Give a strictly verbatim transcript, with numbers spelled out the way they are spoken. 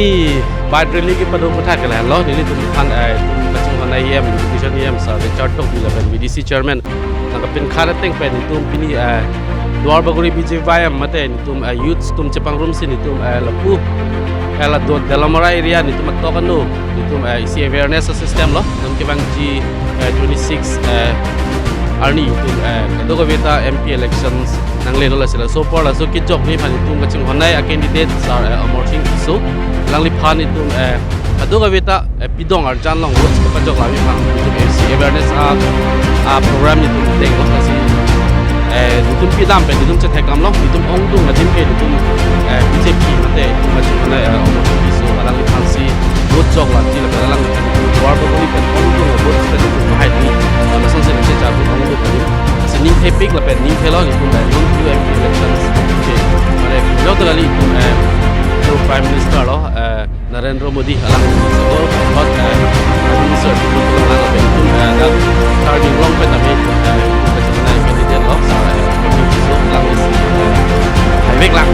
Bike rally kepado aphuthak ke lahenlo, nelitum aphan, eh, itum kachinghon E M, Education E M sir Richard Tokbi lapen B D C chairman nangkapinkhar ateng pen itum pini, eh, Duar Bagori B J Y M mate itum, eh, youths atum chepangrumsi itum, eh, lapu, eh, la do Delamara area itum atok anu itum, eh, isi awareness system lo, itum kevangji, eh, twenty-six, eh, arni itum, eh, kadokaveta M P elections nanglelo, lasi laso apor laso kejok ni aphan itum kachinghon a-candidate sir, eh, Amarsing Tisso, alangliphan itum, eh, kadokaveta, eh, pidong arjan along votes kepajok lami aphan itum isi awareness a, a program itum denglo, lasi, eh, itum pidam pen itum chetheklonglo, itum ongdung adim ke itum, eh, B J P mate itum kachinghon a, eh, Amarsing Tisso alangliphansi vote joklang ti lapen alang itum Duar Bagori pen ongdung vote pen itum bahai di, eh, lasonsi itum chechar itum ongdung adim. Lasi ningthepik lapen ningthelo itum, eh, non Q M P elections. Okay. Mane, jok kali itum, eh, itum Prime Minister lo, eh, Narendra Modi alang itum, eh, Prime Minister itum alang lapen itum, eh, dak Karbi Anglong pen tame, eh, itum kachinghon a-candidate lo, sir, eh, Amarsing Tisso alang isi, eh, haiveklang.